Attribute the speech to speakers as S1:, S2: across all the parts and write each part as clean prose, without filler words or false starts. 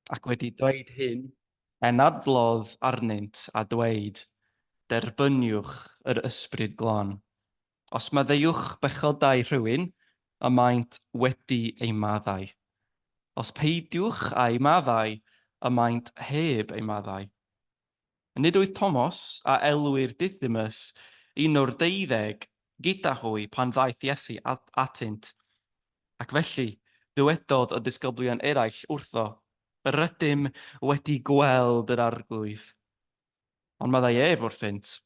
S1: Ac wedi dweud hyn, anadlodd arnynt a dweud, Derbyniwch yr Ysbryd Glân. Os maddeuwch bechodau rhywun, y maent wedi eu maddau. Os peidiwch â'u maddau, y maent heb eu maddau. Nid oedd Tomos, a elwir Didymus, un o'r deuddeg, gyda hwy pan ddaeth Iesu atynt. Ac felly, dywedodd y disgyblion eraill wrtho, Yr ydym wedi gweld yr Arglwydd. Ond meddai ef wrthynt,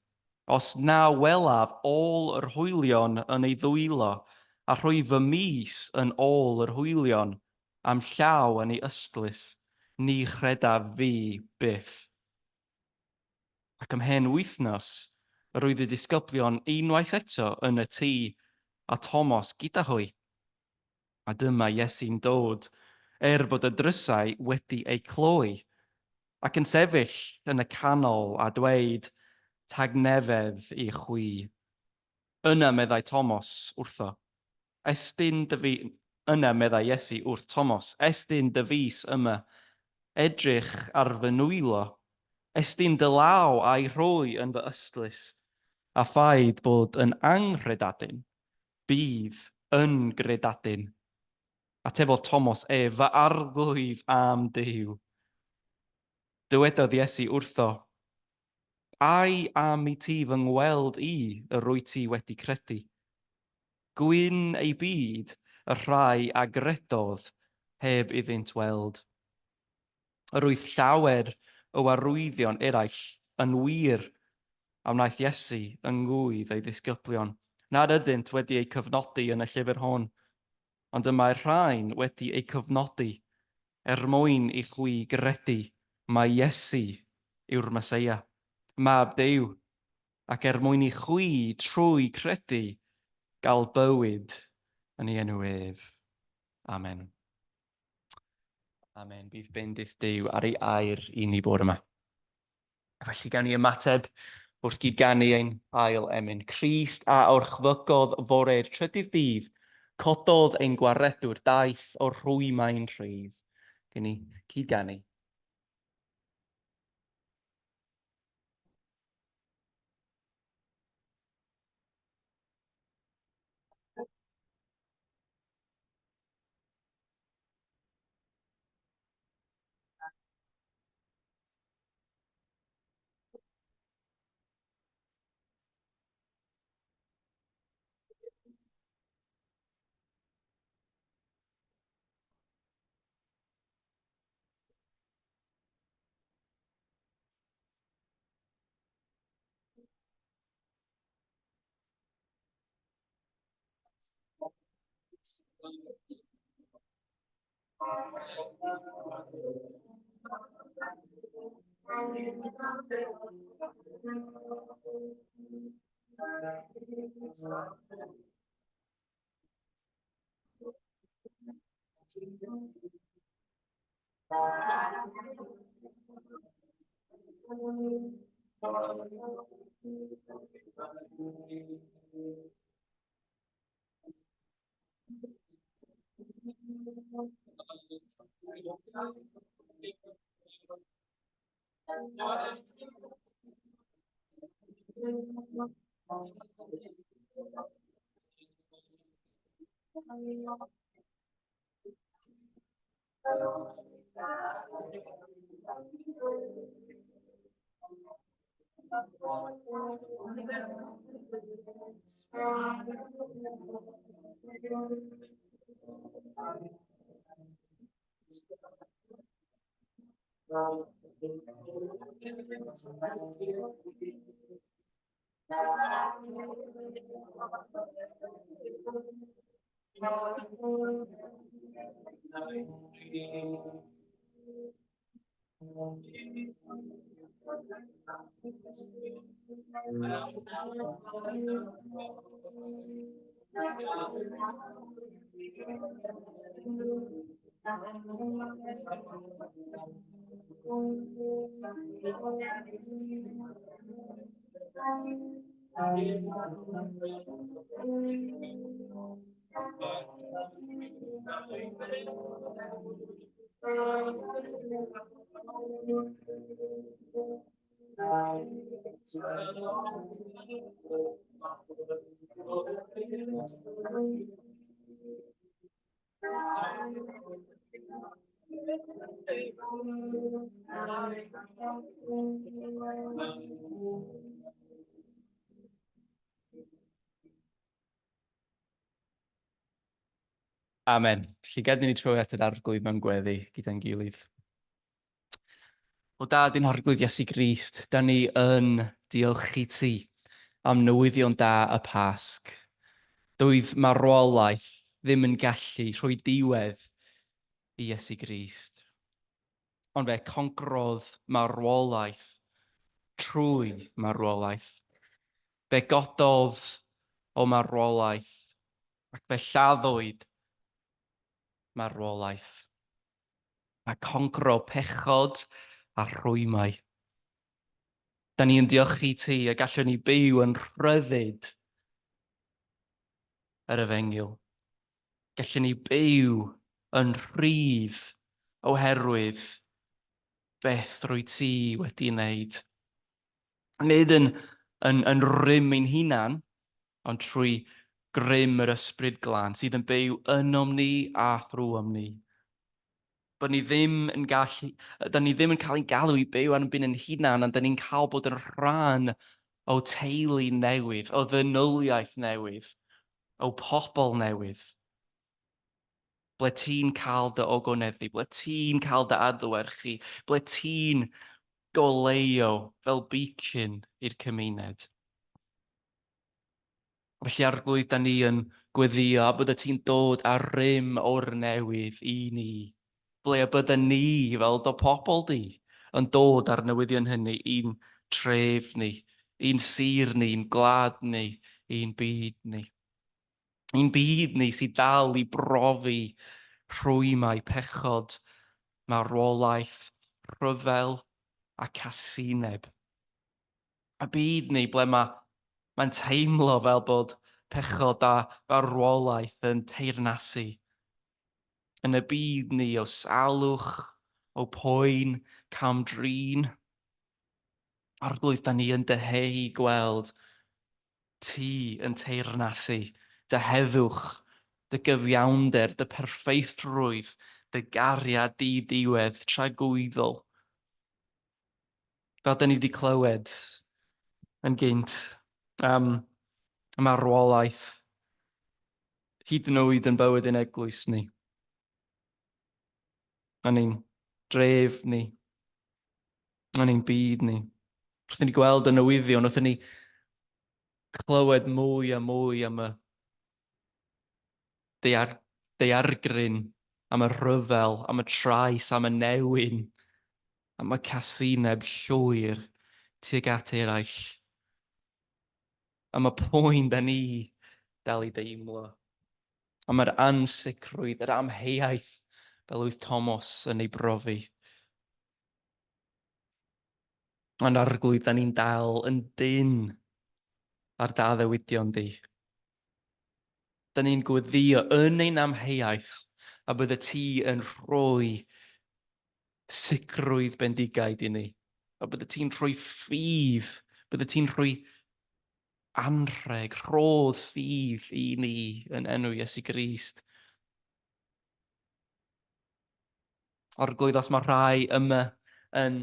S1: Os na welaf ôl yr hoelion yn ei ddwylo, a rhoi fy mys yn ôl yr hoelion, a'm llaw yn ei ystlys, ni chredaf fi byth. Ac ymhen wythnos, yr oedd y disgyblion unwaith eto yn y tŷ, a Tomos gyda hwy. A dyma Iesu'n dod, er bod y drysau wedi eu cloi, ac yn sefyll yn y canol a dweud, Tagnefedd i chwi. Yna meddai Tomos wrtho, Estyn dy fi... Yna meddai Iesu wrth Tomos, Estyn dy fys yma, edrych ar fy nwylo, estyn dy law a'i rhoi yn fy ystlys, a phaid bod yn anghredadun, bydd yn gredadun. Atebodd Tomos ef, Fy Arglwydd a'm Duw. Dywedodd Iesu wrtho, Ai am i ti fy ngweld i yr wyt ti wedi credu? Gwyn ei byd y rhai a gredodd heb iddynt weld. Yr oedd llawer o arwyddion eraill yn wir a wnaeth Iesu yng ngŵydd ei ddisgyblion, nad ydynt wedi eu cyfnodi yn y llyfr hwn, Ond y mae'r rhain wedi eu cyfnodi er mwyn i chwi gredu mai Iesu yw'r Meseia, Mab Duw, ac er mwyn i chwi, trwy credu, gael bywyd yn ei enw ef. Amen. Amen. Bydd bendith Duw ar ei air i ni bore yma. Felly gawn ni ymateb wrth gyd-ganu ein ail emyn. Crist a orchfygodd fore'r trydydd dydd, cododd ein gwaredwr daeth o'r rhwymau'n rhydd. Gawn ni cyd-ganu. Amen. Felly gad i ni troi at yr Arglwydd mewn gweddi gyda'n gilydd. O Dad ein Harglwydd Iesu Grist, da ni yn diolch i ti am newyddion da y Pasg. Doedd marwolaeth ddim yn gallu rhoi diwedd i Iesu Grist. Ond fe concrodd marwolaeth trwy marwolaeth. Fe gododd o marwolaeth ac fe lladdwyd marwolaeth. a concro pechod a rhwymau. Da ni yn diolch i ti a gallwn ni byw yn rhyddid yr efengyl. Gallwn ni byw yn rhydd oherwydd beth rwy ti wedi wneud. Nid yn, yn, yn rym ein hunan, ond trwy grym yr Ysbryd Glân sydd yn byw ynom ni a thrwom ni. Bod ni ddim yn gallu, da ni ddim yn cael ein galw i byw ar ein bin ein hunan, ond da ni'n cael bod yn rhan o teulu newydd, o ddynoliaeth newydd, o pobl newydd. Ble ti'n cael dy ogoneddu, ble ti'n cael dy adlewyrchu, ble ti'n goleuo fel beacon i'r cymuned. Felly Arglwydd, da ni yn gweddio a bydde ti'n dod â rym o'r newydd i ni. Ble y bydde ni, fel dy pobl di, yn dod â'r newyddion hynny i'n tref ni, i'n sir ni, i'n gwlad ni, i'n byd ni. I'n byd ni sydd dal i brofi rhwymau pechod, marwolaeth, rhyfel a casineb. Y byd ni ble mae mae'n teimlo fel bod pechod a farwolaeth yn teyrnasu. Yn y byd ni o salwch, o poen, cam-drin. Arglwydd, da ni yn dyheu gweld ti yn teyrnasu, dy heddwch, dy gyfiawnder, dy perffeithrwydd, dy gariad di-diwedd, tragwyddol. Fel da ni wedi clywed yn gynt am y marwolaeth, hyd yn oed yn bywyd ein eglwys ni. Yn ein dref ni. Yn ein byd ni. Wrth i ni gweld y newyddion, wrth i ni clywed mwy a mwy am y daear, daeargryn, am y rhyfel, am y trais, am y newyn, am y casineb llwyr tuag at eraill, am y poen da ni dal i deimlo, am yr ansicrwydd, yr amheuaeth fel oedd Thomas yn ei brofi. Ond Arglwydd, da ni'n dal yn dynn ar dy addewidion di. Da ni'n gweddio yn ein amheuaeth a bydde ti yn rhoi sicrwydd bendigaid i ni. A bydde ti'n rhoi ffydd, bydde ti'n rhoi anrheg, rhodd ffydd i ni yn enw Iesu Grist. Arglwydd, os mae rhai yma yn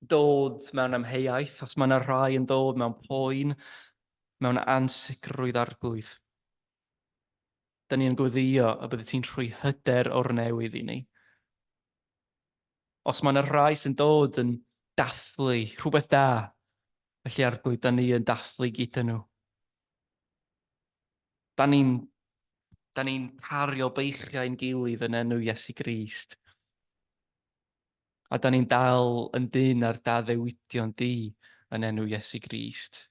S1: dod mewn amheuaeth, os mae yna rhai yn dod mewn poen, mewn ansicrwydd Arglwydd, da ni yn gweddio y bydde ti'n rhoi hyder o'r newydd i ni. Os mae yna rhai sy'n dod yn dathlu rhywbeth da, felly Arglwydd, da ni yn dathlu gyda nhw. Da ni'n da ni'n cario beichiau'n gilydd yn enw Iesu Grist. A da ni'n dal yn dyn ar d'addewidion di yn enw Iesu Grist.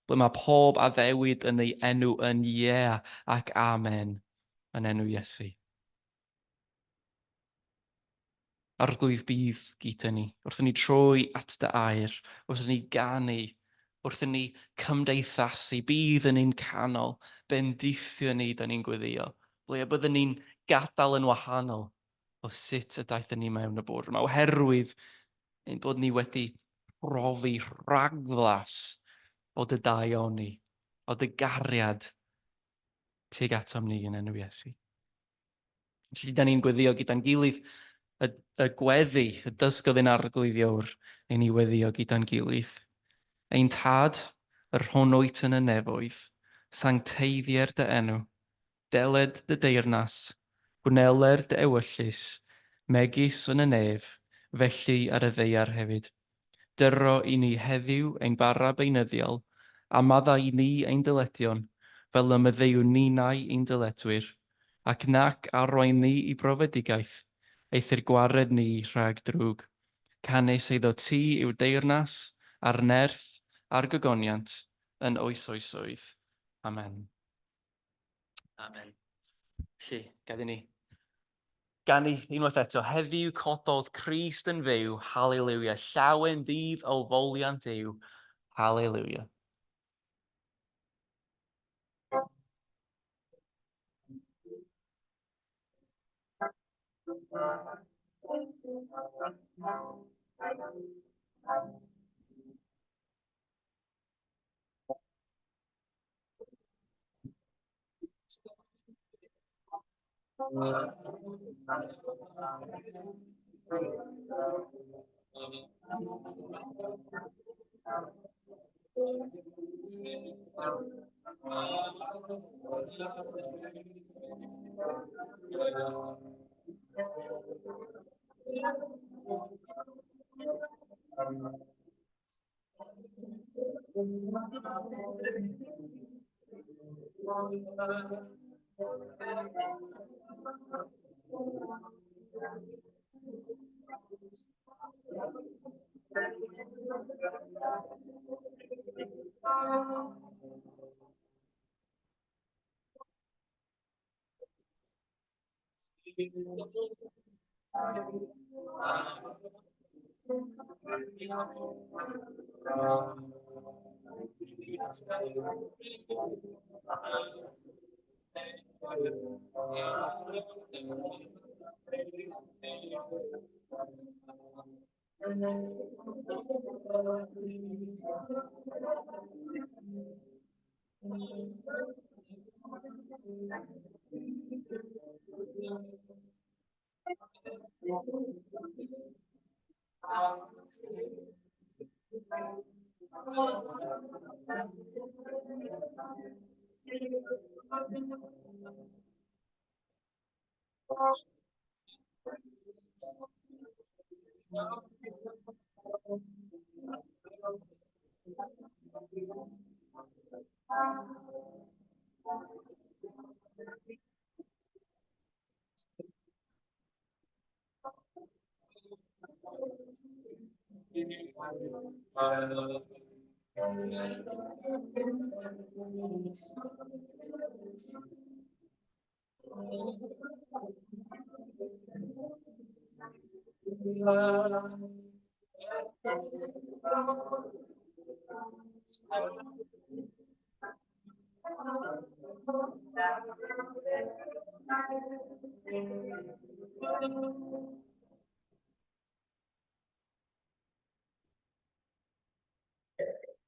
S1: Ble mae pob addewid yn ei enw yn ie ac amen yn enw Iesu. Arglwydd bydd gyda ni, wrth i ni troi at dy air, wrth i ni ganu, wrth i ni cymdeithasu, bydd yn ein canol, bendithio ni, da ni'n gweddio, ble y byddwn ni'n gadael yn wahanol o sut y daethon ni mewn y bore yma, oherwydd ein bod ni wedi profi rhagflas o dy daioni, o dy gariad tuag atom ni yn enw Iesu. Felly, da ni'n gweddio gyda'n gilydd y, y gweddi, y dysgodd ein arglwydd Iowr i ni weddio gyda'n gilydd. Ein tad, yr hwn wyt yn y nefoedd, sancteiddier dy enw, deled dy deyrnas, gwneler dy ewyllys, megis yn y nef, felly ar y ddaear hefyd. Dyro i ni heddiw ein bara beunyddiol, a maddau i ni ein dyledion, fel y maddeuwn ninau i'n dyledwyr, ac nac arwain ni i brofedigaeth, eithr gwared ni rhag drwg. Canys eiddo ti yw'r deyrnas, a'r nerth, a'r gogoniant, yn oes oesoedd. Amen. Amen. Felly, gad i ni ganu unwaith eto. Heddiw cododd Crist yn fyw, haleluia. Llawen ddydd o foliant yw, haleluia.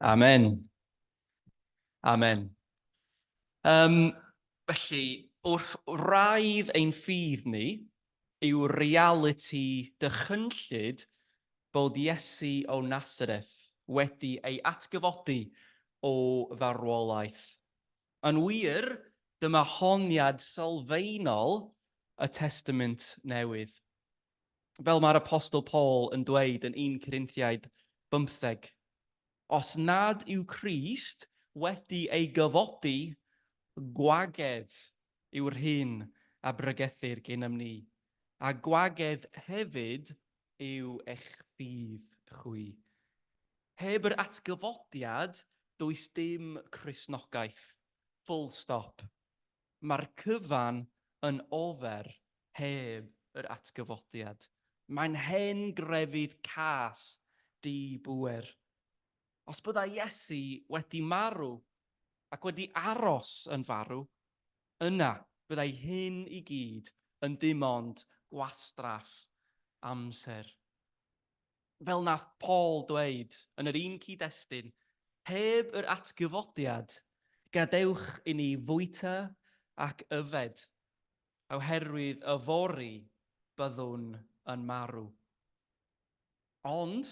S1: Amen. Amen. Um, felly, wrth wraidd ein ffydd ni yw realiti dychynllyd bod Iesu o Nasareth wedi ei atgyfodi o farwolaeth. Yn wir, dyma honiad sylfaenol y Testament Newydd. Fel mae'r Apostol Paul yn dweud yn 1 Corinthiaid 15, Os nad yw Crist wedi ei gyfodi, gwagedd yw'r hyn a bregethir gennym ni, a gwagedd hefyd yw eich ffydd chwi. Heb yr atgyfodiad, does dim Cristnogaeth. Full stop. Mae'r cyfan yn ofer heb yr atgyfodiad. Mae'n hen grefydd cas, di-bŵer. Os byddai Iesu wedi marw ac wedi aros yn farw, yna byddai hyn i gyd yn dim ond gwastraff amser. Fel nath Paul dweud yn yr un cyd-destun, Heb yr atgyfodiad, gadewch i ni fwyta ac yfed, oherwydd yfory byddwn yn marw. Ond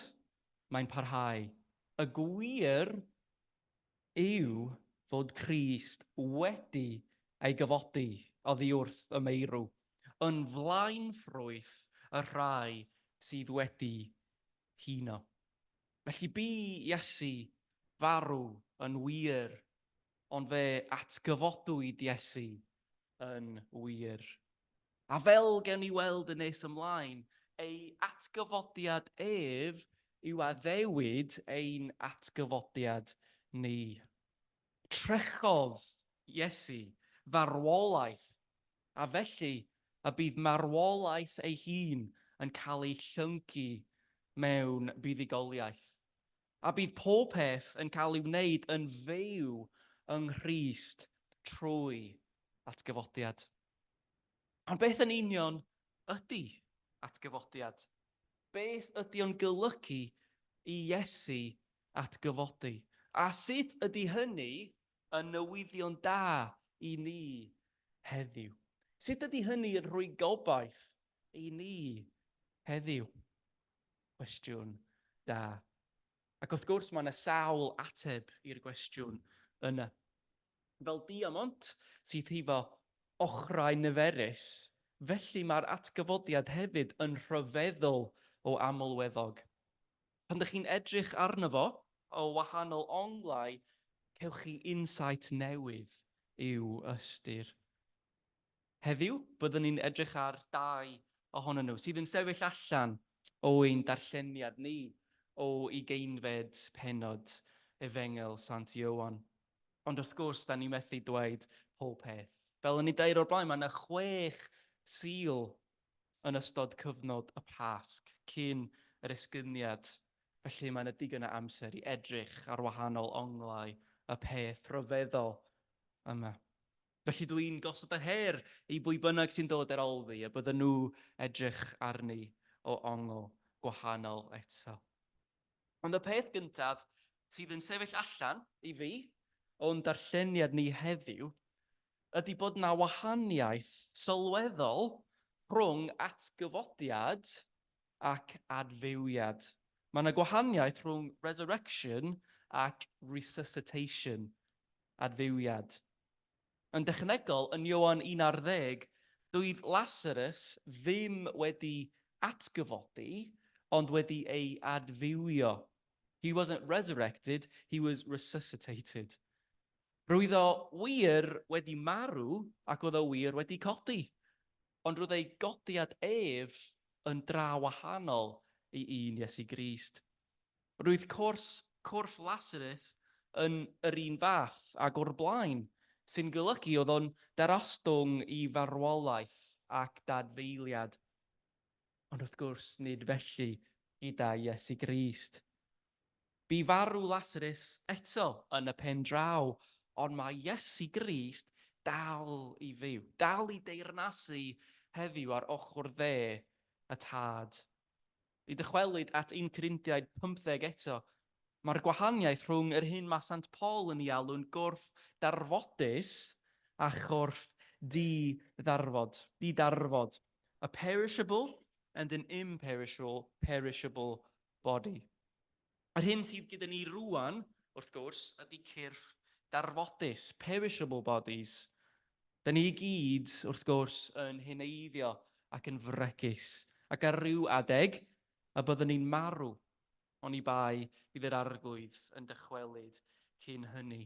S1: mae'n parhau, y gwir yw fod Crist wedi ei gyfodi oddi wrth y meirw, yn flaenffrwyth y rhai sydd wedi huno. Felly bu Iesu farw yn wir, ond fe atgyfodwyd Iesu yn wir. A fel gewn ni weld yn nes ymlaen, ei atgyfodiad ef yw addewid ein atgyfodiad ni. Trechodd Iesu farwolaeth, a felly y bydd marwolaeth ei hun yn cael ei llyncu mewn buddugoliaeth. A bydd pob peth yn cael ei wneud yn fyw yng Nghrist trwy atgyfodiad. Ond beth yn union ydy atgyfodiad? Beth ydy o'n golygu i Iesu atgyfodi? A sut ydy hynny yn newyddion da i ni heddiw? Sut ydy hynny yn rhoi gobaith i ni heddiw? Cwestiwn da. Ac wrth gwrs mae yna sawl ateb i'r gwestiwn yna. Fel diamont sydd hefo ochrau niferus, felly mae'r atgyfodiad hefyd yn rhyfeddol o amlweddog. Pan dych chi'n edrych arno fo o wahanol onglau, cewch chi insight newydd i'w ystyr. Heddiw, byddwn ni'n edrych ar dau ohonyn nhw sydd yn sefyll allan o ein darlleniad ni o ugeinfed pennod Efengyl Sant Ioan. Ond wrth gwrs, da ni methu dweud pob peth. Fel o'n i'n deud o'r blaen, mae yna chwech Sul yn ystod cyfnod y Pasg, cyn yr esgyniad. Felly mae yna digon o amser i edrych ar wahanol onglau y peth rhyfeddol yma. Felly dw i'n gosod yr her i bwy bynnag sy'n dod ar ôl fi, y bydden nhw edrych arni o ongl gwahanol eto. Ond y peth gyntaf sydd yn sefyll allan i fi o'n darlleniad ni heddiw ydy bod 'na wahaniaeth sylweddol rhwng atgyfodiad ac adfywiad. Mae 'na gwahaniaeth rhwng resurrection ac resuscitation, adfywiad. Yn dechnegol, yn Ioan 11, doedd Lasarus ddim wedi atgyfodi, ond wedi ei adfywio. He wasn't resurrected, he was resuscitated. Roedd o wir wedi marw ac oedd o wir wedi codi. Ond roedd ei godiad ef yn dra wahanol i un Iesu Grist. Roedd cwrs corff Lasarus yn yr un fath ag o'r blaen, sy'n golygu oedd o'n darostwng i farwolaeth ac dadfeiliad. Ond wrth gwrs, nid felly gyda Iesu Grist. Bu farw Lasarus eto yn y pen draw, ond mae Iesu Grist dal i fyw, dal i deyrnasu heddiw ar ochr dde y Tad. I ddychwelyd at 1 Corinthiaid 15 eto, mae'r gwahaniaeth rhwng yr hyn mae Sant Paul yn ei alw'n gorff darfodus a chorff di-ddarfod, di-darfod, a perishable and an imperishable perishable body. Yr hyn sydd gyda ni rŵan, wrth gwrs, ydy cyrff darfodus, perishable bodies. Da ni i gyd, wrth gwrs, yn heneiddio ac yn fregus, ac ar ryw adeg y byddwn ni'n marw, oni bai bydd yr Arglwydd yn dychwelyd cyn hynny.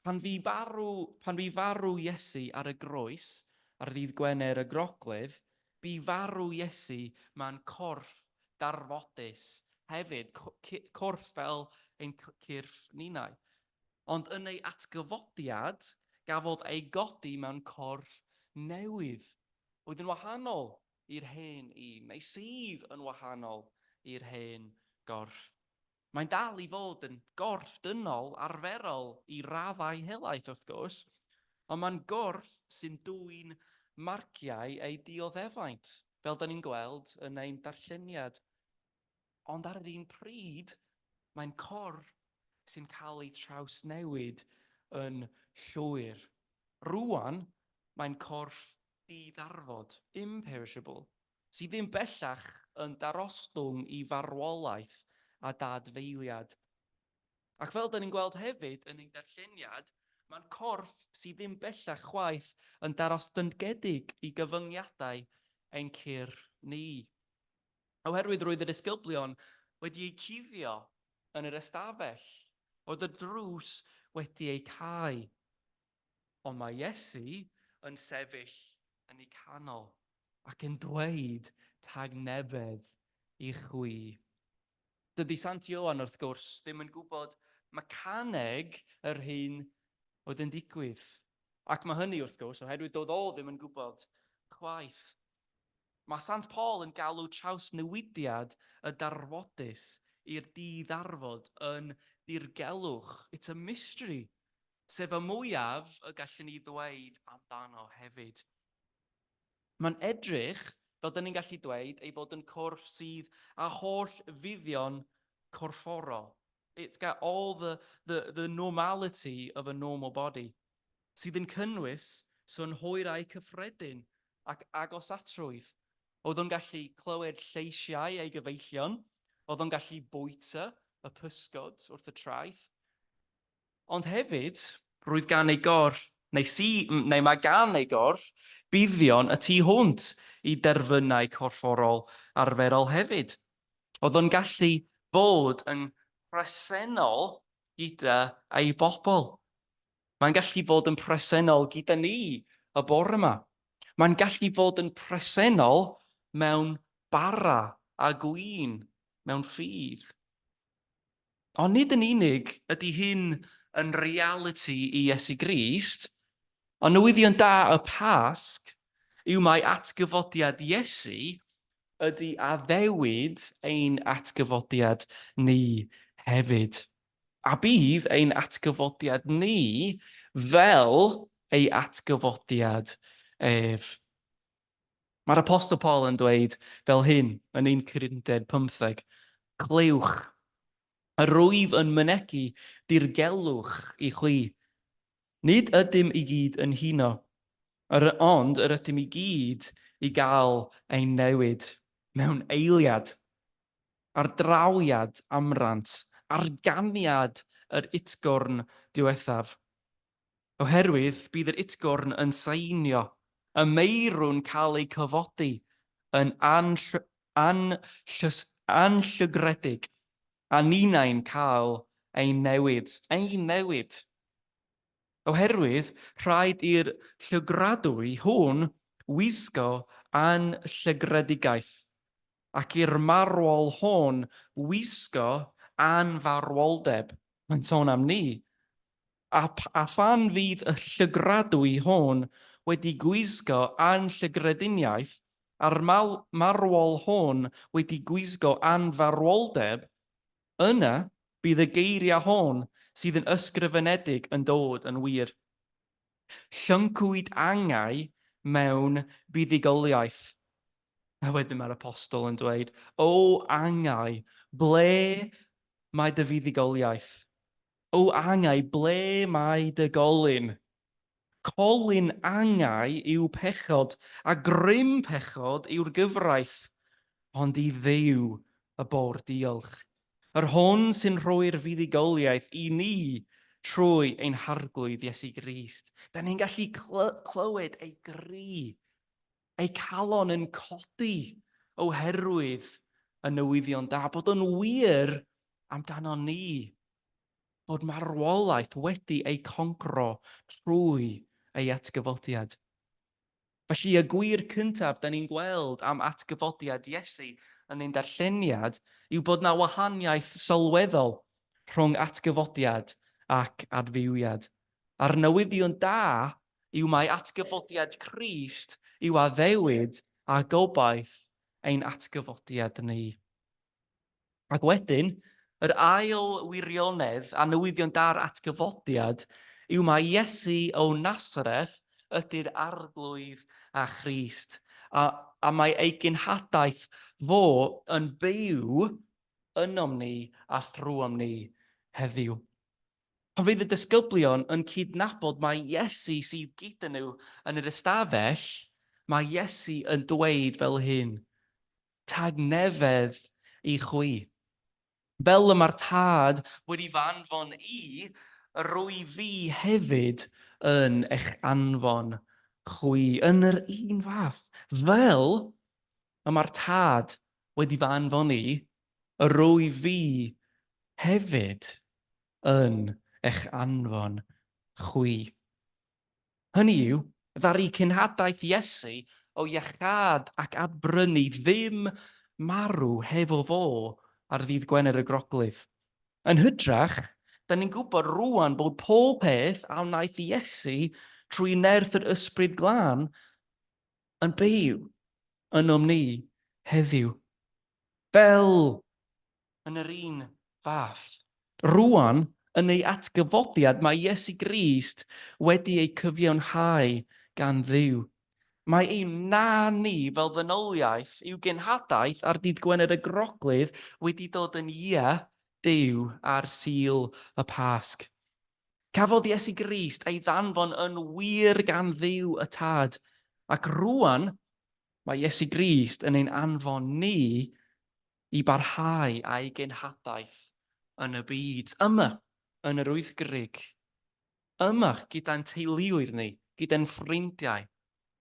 S1: Pan fu farw, pan fu farw Iesu ar y groes, ar ddydd Gwener y Grogledd, bu farw Iesu mewn corff darfodus hefyd, corff fel ein cyrff ninnau. Ond yn ei atgyfodiad, gafodd ei godi mewn corff newydd, oedd yn wahanol i'r hen un, neu sydd yn wahanol i'r hen gorff. Mae'n dal i fod yn gorff dynol arferol i raddau helaeth, wrth gwrs, ond mae'n gorff sy'n dwyn marciau ei dioddefaint, fel da ni'n gweld yn ein darlleniad. Ond ar yr un pryd, mae'n corff sy'n cael ei trawsnewid yn llwyr. Rŵan, mae'n corff di-ddarfod, imperishable, sydd ddim bellach yn darostwng i farwolaeth a dadfeiliad. Ac fel da ni'n gweld hefyd yn ein darlleniad, mae'n corff sydd ddim bellach chwaith yn darostyngedig i gyfyngiadau ein cyrff ni. Oherwydd roedd y disgyblion wedi eu cuddio yn yr ystafell, oedd y drws wedi eu cau. Ond mae Iesu yn sefyll yn eu canol ac yn dweud tangnefedd i chwi. Dydy Sant Ioan, wrth gwrs, ddim yn gwybod mecaneg yr hyn oedd yn digwydd. Ac mae hynny, wrth gwrs, oherwydd doedd o ddim yn gwybod chwaith. Mae Sant Paul yn galw trawsnewidiad y darfodus i'r di-ddarfod yn ddirgelwch, it's a mystery, sef y mwyaf y gallwn ni ddweud amdano hefyd. Mae'n edrych, fel dyn ni'n gallu dweud, ei fod yn corff sydd â holl fuddion corfforol. It's got all the normality of a normal body, sydd yn cynnwys synhwyrau cyffredin ac agosatrwydd. Oedd o'n gallu clywed lleisiau ei gyfeillion, oedd o'n gallu bwyta y pysgod wrth y traeth. Ond hefyd, roedd gan ei gorff, neu, si, neu mae gan ei gorff, buddion y tu hwnt i derfynau corfforol arferol hefyd. Oedd o'n gallu bod yn presennol gyda ei bobl. Mae'n gallu fod yn presennol gyda ni y bore yma. Mae'n gallu fod yn presennol mewn bara a gwin, mewn ffydd. Ond nid yn unig ydy hyn yn realiti i Iesu Grist, ond newyddion da y Pasg yw mai atgyfodiad Iesu ydy addewid ein atgyfodiad ni hefyd. A bydd ein atgyfodiad ni fel ei atgyfodiad ef. Mae'r Apostol Paul yn dweud fel hyn yn 1 Corinthiaid 15, Clywch, yr wyf yn mynegi dirgelwch i chwi. Nid ydym i gyd yn huno, yr, ond yr ydym i gyd i gael ein newid mewn eiliad, ar drawiad amrant, ar ganiad yr utgorn diwethaf. Oherwydd bydd yr utgorn yn seinio, y meirw'n cael eu cyfodi yn anllygredig, a ninnau'n cael ein newid, ein newid. Oherwydd rhaid i'r llygradwy hwn wisgo anllygredigaeth, ac i'r marwol hwn wisgo anfarwoldeb. Mae'n sôn am ni. A, a phan fydd y llygradwy hwn wedi gwisgo anllygrediniaeth, a'r marwol hwn wedi gwisgo anfarwoldeb, yna bydd y geiriau hwn sydd yn ysgrifenedig yn dod yn wir. Llyncwyd angau mewn buddugoliaeth. A wedyn mae'r apostol yn dweud, O angau, ble mae dy fuddugoliaeth? O angau, ble mae dy golyn? Colyn angau yw pechod, a grym pechod yw'r gyfraith. Ond i Dduw y bo'r diolch, yr hwn sy'n rhoi'r fuddugoliaeth i ni trwy ein Harglwydd Iesu Grist. Da ni'n gallu clywed ei gri, ei calon yn codi oherwydd y newyddion da, bod yn wir amdano ni, bod marwolaeth wedi ei concro trwy ei atgyfodiad. Felly y gwir cyntaf da ni'n gweld am atgyfodiad Iesu yn ein darlleniad yw bod na wahaniaeth sylweddol rhwng atgyfodiad ac adfywiad. A'r newyddion da yw mai atgyfodiad Crist yw addewid a gobaith ein atgyfodiad ni. Ac wedyn, yr ail wirionedd a newyddion da'r atgyfodiad yw mai Iesu o Nasareth ydy'r Arglwydd a Christ, a, a mae ei genhadaeth fo yn byw ynom ni a thrwom ni heddiw. Pan fydd y disgyblion yn cydnabod mai Iesu sydd gyda nhw yn yr ystafell, mae Iesu yn dweud fel hyn, Tangnefedd i chwi. Fel y mae'r Tad wedi fy anfon i, rwy fi hefyd yn eich anfon chwi. Yn yr un fath, fel y mae'r Tad wedi fy anfon i, rwy fi hefyd yn eich anfon chwi. Hynny yw, ddaru cenhadaeth Iesu o iachâd ac adbrynu ddim marw hefo fo ar ddydd Gwener y Groglith. Yn hytrach, da ni'n gwybod rŵan bod pob peth a wnaeth Iesu trwy nerth yr Ysbryd Glân yn byw ynom ni heddiw. Fel yn yr un fath. Rŵan, yn ei atgyfodiad, mae Iesu Grist wedi ei cyfiawnhau gan Dduw. Mae ein na ni fel ddynoliaeth i'w genhadaeth ar dydd Gwener y Groglith wedi dod yn ie Duw ar Sul y Pasg. Cafodd Iesu Grist ei ddanfon yn wir gan Dduw y Tad, ac rŵan mae Iesu Grist yn ein anfon ni i barhau â'i genhadaeth yn y byd, yma yn yr Wyddgrug, yma gyda'n teuluoedd ni, gyda'n ffrindiau,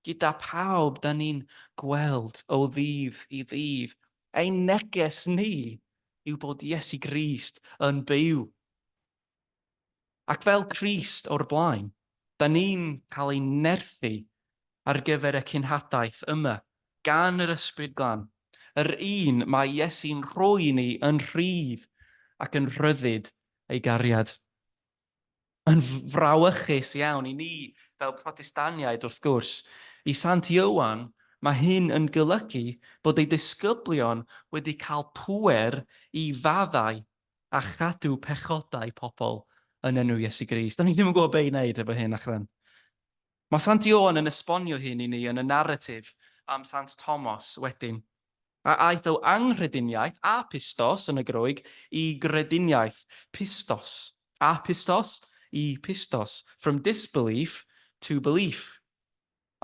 S1: gyda phawb da ni'n gweld o ddydd i ddydd. Ein neges ni yw bod Iesu Grist yn byw. Ac fel Crist o'r blaen, da ni'n cael ein nerthu ar gyfer y cenhadaeth yma gan yr Ysbryd Glân, yr un mae Iesu'n rhoi i ni yn rhydd ac yn rhyddid ei gariad. Yn frawychus iawn i ni fel Protestaniaid wrth gwrs, i Sant Ioan mae hyn yn golygu bod ei ddisgyblion wedi cael pŵer i faddau a chadw pechodau pobl yn enw Iesu Grist. Da ni ddim yn gwybod be i wneud efo hyn, achran. Mae Sant Ioan yn esbonio hyn i ni yn y naratif am Sant Tomos wedyn, a aeth o anghrediniaeth, apistos yn y Groeg, i grediniaeth, pistos. Apistos i pistos, from disbelief to belief.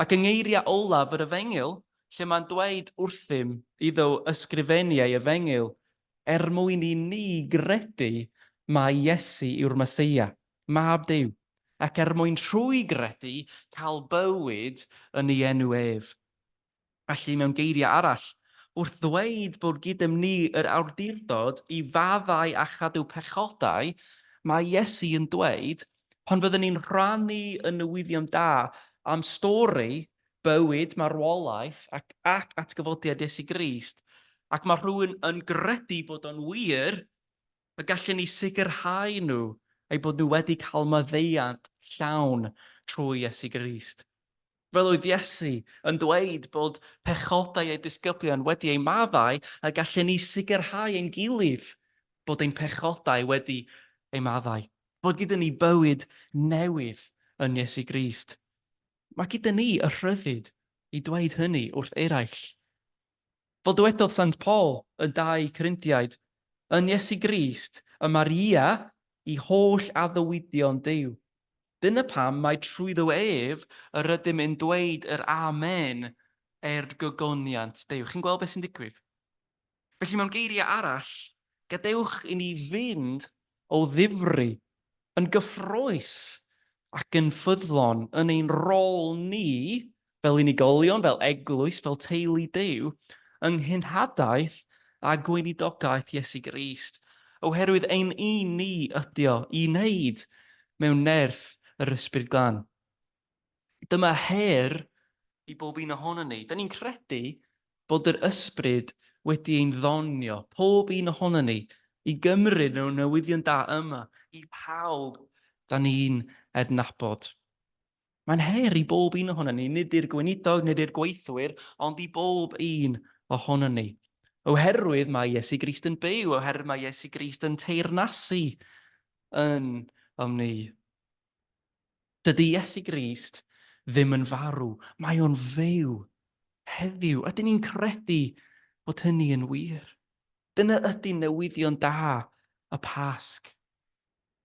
S1: Ac yng ngeiriau olaf yr Efengyl, lle mae'n dweud wrthym iddo ysgrifennu ei Efengyl er mwyn i ni gredu mai Iesu yw'r Meseia, Mab Duw, ac er mwyn trwy gredu cael bywyd yn ei enw ef. Felly, mewn geiriau arall, wrth ddweud bod gydym ni yr awdurdod i faddau a chadw pechodau, mae Iesu yn dweud, pan fyddwn ni'n rhannu y newyddion da am stori bywyd, marwolaeth ac, ac atgyfodiad Iesu Grist, ac mae rhywun yn gredu bod o'n wir, y gallen ni sicrhau nhw eu bod nhw wedi cael maddeuant llawn trwy Iesu Grist. Fel oedd Iesu yn dweud bod pechodau ei disgyblion wedi eu maddau, a gallen ni sicrhau ein gilydd bod ein pechodau wedi eu maddau. Bod gyda ni bywyd newydd yn Iesu Grist. Mae gyda ni y rhyddid i dweud hynny wrth eraill. Fel dywedodd Sant Paul yn 2 Corinthiaid, yn Iesu Grist y mae'r ia i holl addewidion Duw. Dyna pam mai trwyddo ef yr ydym yn dweud yr Amen er gogoniant Duw. Chi'n gweld beth sy'n digwydd? Felly mewn geiriau arall, gadewch i ni fynd o ddifri, yn gyffrous ac yn ffyddlon yn ein rôl ni fel unigolion, fel eglwys, fel teulu Duw, yng nghenhadaeth a gweinidogaeth Iesu Grist, oherwydd ein un ni ydi o i wneud mewn nerth yr Ysbryd Glân. Dyma her i bob un ohonon ni. Da ni'n credu bod yr ysbryd wedi ein ddonio, pob un ohonon ni, i gymryd nhw newyddion da yma, i pawb da ni'n adnabod. Mae'n her i bob un ohonon ni, nid i'r gweinidog, nid i'r gweithwyr, ond i bob un ohonon ni. Oherwydd mae Iesu Grist yn byw, oherwydd mae Iesu Grist yn teyrnasu yn ym ni. Dydy Iesu Grist ddim yn farw, mae o'n fyw heddiw. Ydyn ni'n credu bod hynny yn wir? Dyna ydy newyddion da y Pasg.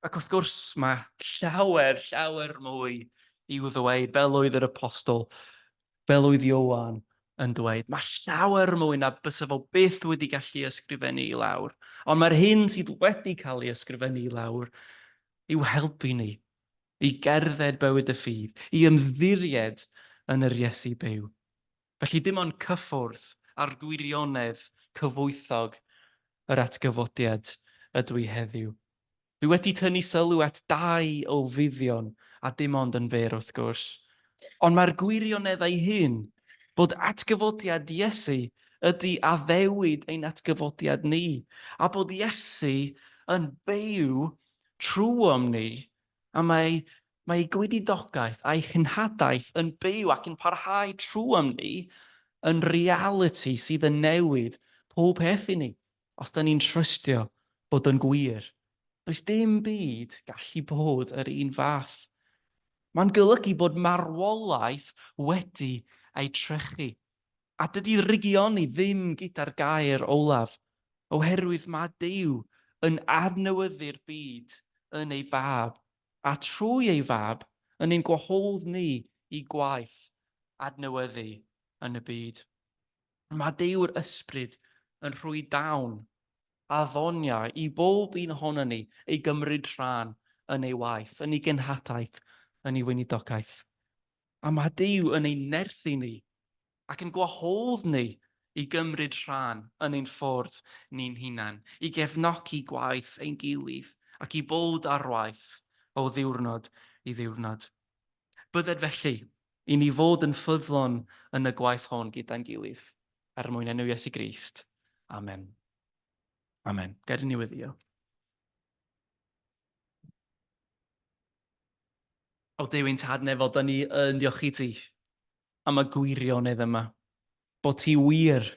S1: Ac wrth gwrs, mae llawer, llawer mwy i'w ddweud, fel oedd yr apostol, fel oedd Ioan yn dweud. Mae llawer mwy na bysa fo byth wedi gallu ysgrifennu i lawr. Ond mae'r hyn sydd wedi cael ei ysgrifennu i lawr i'w helpu ni i gerdded bywyd y ffydd, i ymddiried yn yr Iesu byw. Felly dim ond cyffwrdd â'r gwirionedd cyfoethog yr atgyfodiad ydw i heddiw. Fi wedi tynnu sylw at dau o fuddion, a dim ond yn fyr wrth gwrs. Ond mae'r gwirioneddau hyn, bod atgyfodiad Iesu ydy addewid ein atgyfodiad ni, a bod Iesu yn byw trwom ni, a mae Mae ei gweinidogaeth a'i chenhadaeth yn byw ac yn parhau trwom ni yn realiti sydd yn newid pob peth i ni, os da ni'n trystio bod yn gwir. Does dim byd gallu bod yr un fath. Mae'n golygu bod marwolaeth wedi ei trechu. A dydy rygioni ddim gyda'r gair olaf, oherwydd mae Duw yn adnewyddu'r byd yn ei Fab, a trwy ei Fab yn ein gwahodd ni i gwaith adnewyddu yn y byd. Mae Duw'r Ysbryd yn rhoi dawn a ddoniau i bob un ohonon ni ei gymryd rhan yn ei waith, yn ei genhadaeth, yn ei weinidogaeth. A mae Duw yn ein nerthu ni ac yn gwahodd ni i gymryd rhan yn ein ffordd ni'n hunain, i gefnogi gwaith ein gilydd ac i bod ar waith o ddiwrnod i ddiwrnod. Bydded felly i ni fod yn ffyddlon yn y gwaith hwn gyda'n gilydd, er mwyn enw Iesu Grist. Amen. Amen. Gad i ni weddïo. O Duw ein Tad nefol, da ni yn diolch i ti am y gwirionedd yma. Bod ti wir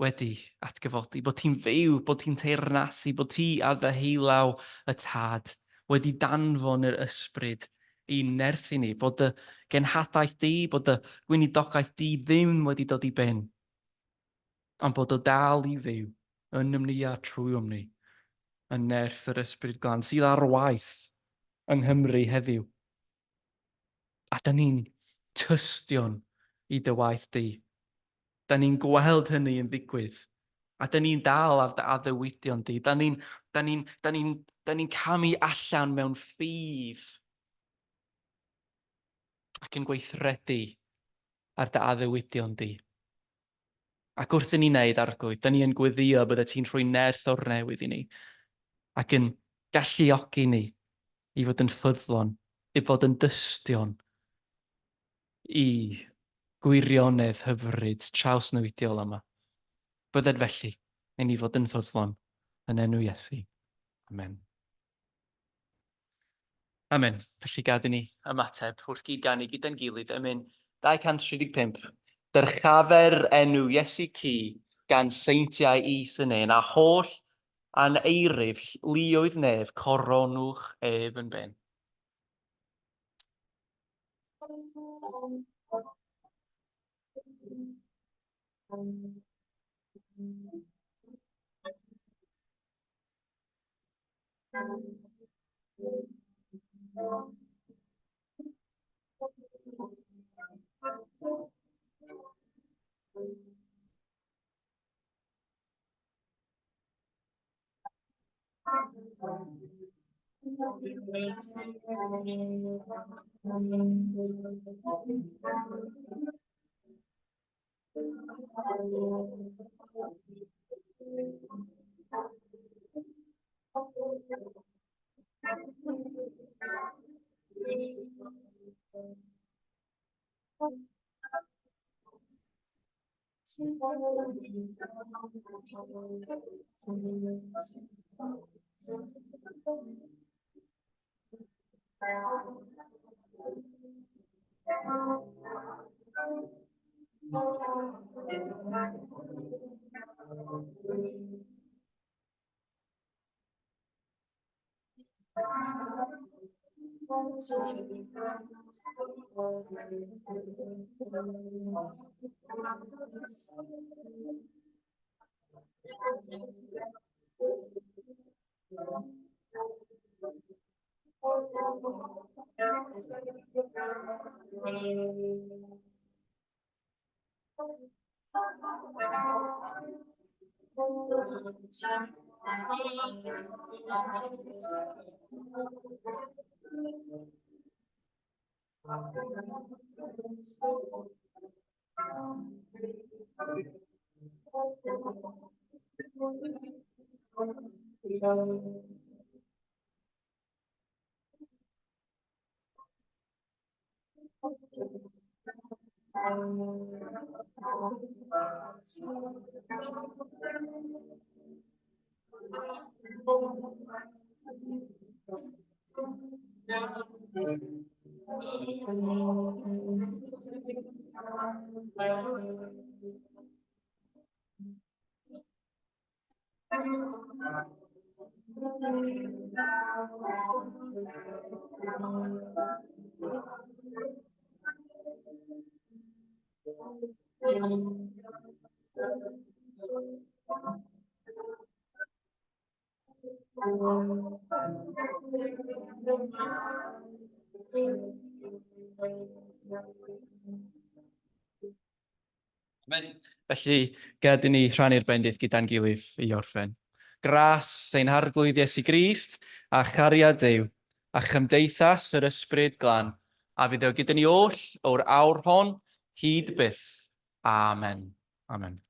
S1: wedi atgyfodi, bod ti'n fyw, bod ti'n teyrnasu, bod ti a ddyheilaw y Tad wedi danfon yr ysbryd i nerthu ni, bod dy genhadaeth di, bod dy gweinidogaeth di ddim wedi dod i ben, ond bod o dal i fyw yn ymni a trwy ymni, yn nerth yr Ysbryd Glân sydd ar waith yng Nghymru heddiw. A da ni'n tystion i dy waith di. Da ni'n gweld hynny yn ddigwydd. A da ni'n dal ar dy addewidion di. Da ni'n da ni, da ni, da ni camu allan mewn ffydd ac yn gweithredu ar dy addewidion di. Ac wrth i ni wneud, Arglwydd, da ni yn gweddio bydde ti'n rhoi nerth o'r newydd i ni ac yn galluogi ni i fod yn ffyddlon, i fod yn dystion i gwirionedd hyfryd trawsnewidiol yma. Bydded felly i ni fod yn ffyddlon yn enw Iesu. Amen. Amen. Felly gad i ni ymateb wrth gyd-ganu gyda'n gilydd emyn 235. Dyrchafer enw Iesu Cu gan seintiau is y nen, a holl aneirif luoedd nef, coronwch ef yn ben. Amen. Felly, gad i ni rhannu'r bendith gyda'n gilydd i orffen. Gras ein Harglwydd Iesu Grist, a chariad Duw, a chymdeithas yr Ysbryd Glân, a fydd o gyda ni oll o'r awr hon hyd byth. Amen. Amen.